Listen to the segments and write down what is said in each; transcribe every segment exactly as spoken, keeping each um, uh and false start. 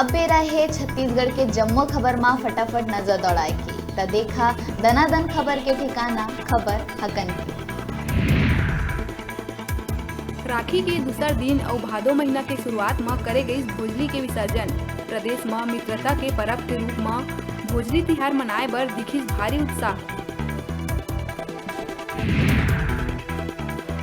अब बेरा हे छत्तीसगढ़ के जम्मो खबर मा फटाफट नजर दौड़ाए के, त देखा दनादन खबर के ठिकाना, खबर हकन के। राखी के दूसर दिन अउ भादो महीना के शुरुआत म करे गइस भोजली के विसर्जन। प्रदेश म मित्रता के परब के रूप म भोजली तिहार मनाए बर दिखिस भारी उत्साह।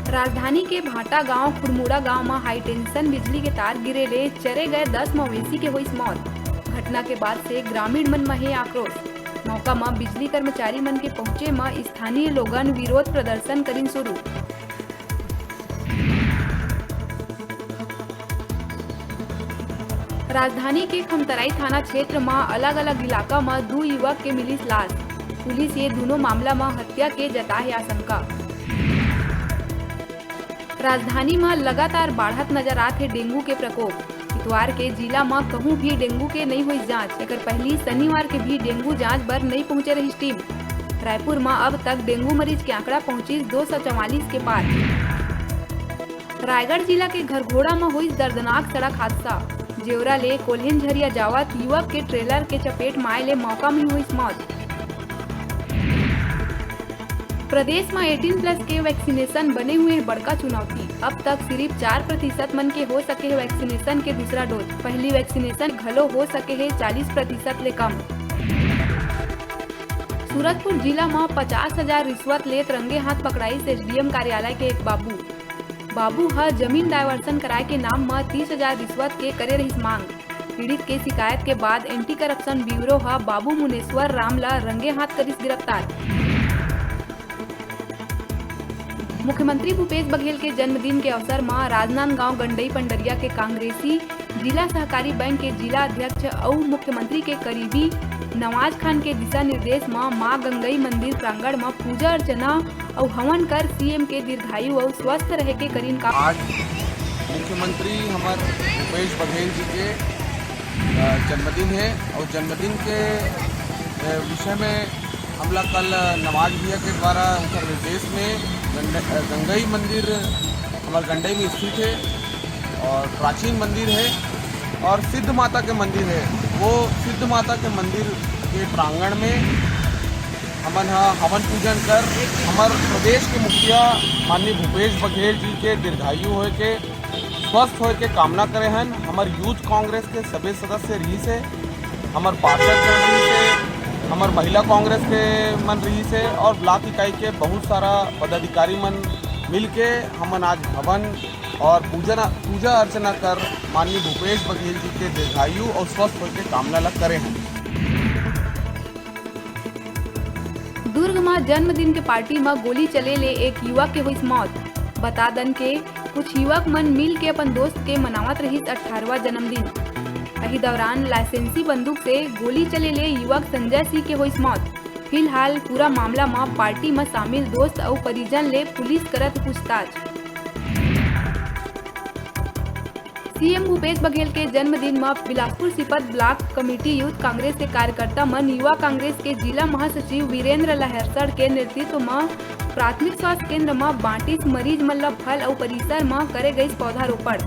राजधानी के भाटा गांव खुड़मुड़ा गांव म हाई टेंशन बिजली के तार गिरे ले चरे गए दस मवेशी के होइस मौत। घटना के बाद से ग्रामीण मन म हे आक्रोश। मौका म बिजली कर्मचारी मन के पहुंचे म स्थानीय लोगन विरोध प्रदर्शन करिन शुरू। राजधानी के खमतराई थाना क्षेत्र म अलग-अलग इलाका म दू युवक के मिलिस लाश। पुलिस ये दूनों मामला म हत्या के जताए हे आशंका। राजधानी म लगातार बाढ़त नजर आत हे डेंगू के प्रकोप। इतवार के जिला म कहूं भी डेंगू के नइ होइस जांच। एकर पहिली शनिवार के भी डेंगू जांच बर नइ पहुंचे रहिस टीम। रायपुर म अब तक डेंगू मरीज के आंकड़ा पहुंचिस दो सौ चवालीस के पार। रायगढ़ जिला के घरघोड़ा म होइस दर्दनाक सड़क हादसा। जेवरा ले कोल्हेन झरिया जावत युवक के ट्रेलर के चपेट म आए ले मौका म ही होइस मौत। प्रदेश म एटीन प्लस के वैक्सीनेशन बने हुए हे बड़का चुनौती। अब तक सिर्फ चार प्रतिशत मन के हो सके हे वैक्सीनेशन के दूसरा डोज। पहली वैक्सीनेशन घलो हो सके हे चालीस प्रतिशत ले कम। सूरजपुर जिला म पचास हजार रिश्वत लेत रंगे हाथ पकड़ाइस एसडीएम कार्यालय के एक बाबू। बाबू ह जमीन डायवर्सन कराए के नाम म तीस हजार रिश्वत के करे रहिस मांग। पीड़ित के शिकायत के बाद एंटी करप्शन ब्यूरो ह बाबू मुनेश्वर राम ल रंगे हाथ करिस गिरफ्तार। मुख्यमंत्री भूपेश बघेल के जन्मदिन के अवसर म राजनांदगांव गंडई पंडरिया के कांग्रेसी जिला सहकारी बैंक के जिला अध्यक्ष अउ मुख्यमंत्री के करीबी नवाज खान के दिशा निर्देश म मां गंगई मंदिर प्रांगण म पूजा अर्चना अउ हवन कर सीएम के दीर्घायु अउ स्वस्थ रहे के करीन का। आज मुख्यमंत्री हमर भूपेश बघेल जी के, अ, जन्मदिन हे अउ जन्मदिन के, अ, विषय में हमला कल नवाज भैया के द्वारा उनकर निर्देश में गंड-, अ, गंगई मंदिर हमर गंडई में स्थित हे अउ प्राचीन मंदिर हे अउ सिद्ध माता के मंदिर हे। वो सिद्ध माता के मंदिर के प्रांगण में हमन ह हवन पूजन कर हमर प्रदेश के मुखिया माननीय भूपेश बघेल जी के दीर्घायु होए के, स्वस्थ होए के कामना करे हन। हमर यूथ कांग्रेस के सभी सदस्य रहिस हे, हमर पार्षद मन रहिस हे, हमर महिला कांग्रेस के मन रहिस हे अउ ब्लॉक इकाई के बहुत सारा पदाधिकारी मन मिलके हमन आज हवन अउ पूजन, पूजा अर्चना कर माननीय भूपेश बघेल जी के दीर्घायु अउ स्वस्थ होए के कामना ला करे हन। दुर्ग म जन्मदिन के पार्टी म गोली चले ले एक युवक के होइस मौत। बता दन के कुछ युवक मन मिल के अपन दोस्त के मनावत रहिस अठारहवाँ जन्मदिन। एही दौरान लाइसेंसी बंदूक से गोली चले ले युवक संजय सिंह के होइस मौत। फिलहाल पूरा मामला म पार्टी म शामिल दोस्त अउ परिजन ले पुलिस करत पूछताछ। सीएम भूपेश बघेल के जन्मदिन म Bilaspur Sipat block committee youth Congress के कार्यकर्ता मन युवा कांग्रेस के जिला महासचिव वीरेंद्र लहरसर के नेतृत्व म प्राथमिक स्वास्थ्य केंद्र म बांटिस मरीज मन ल फल अउ परिसर म करे गइस पौधारोपण।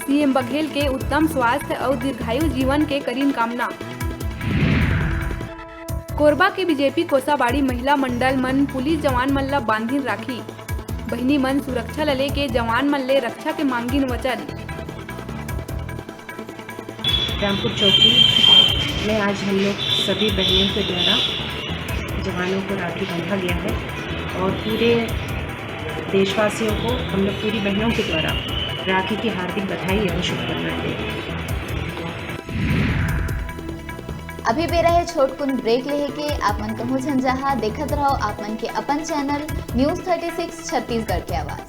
सीएम बघेल के उत्तम स्वास्थ्य अउ दीर्घायु जीवन के करीन कामना। कोरबा के बीजेपी कोसाबाड़ी महिला मंडल मन पुलिस जवान मन ल बांधिन राखी। बहिनी मन सुरक्षा ल लेके जवान मन ले रक्षा के मांगिन वचन। रामपुर चौकी में आज हम लोग सभी बहनों के द्वारा जवानों को राखी बांधा गया है और पूरे देशवासियों को हम लोग पूरी बहनों के द्वारा राखी की हार्दिक बधाई एवं शुभकामनाएं देते हैं। अभी बेरा हे छोटकुन ब्रेक लेहे के। आप मन कहूं झन जहां, देखत रहो आप मन के अपन channel news thirty six Chhattisgarh के आवाज।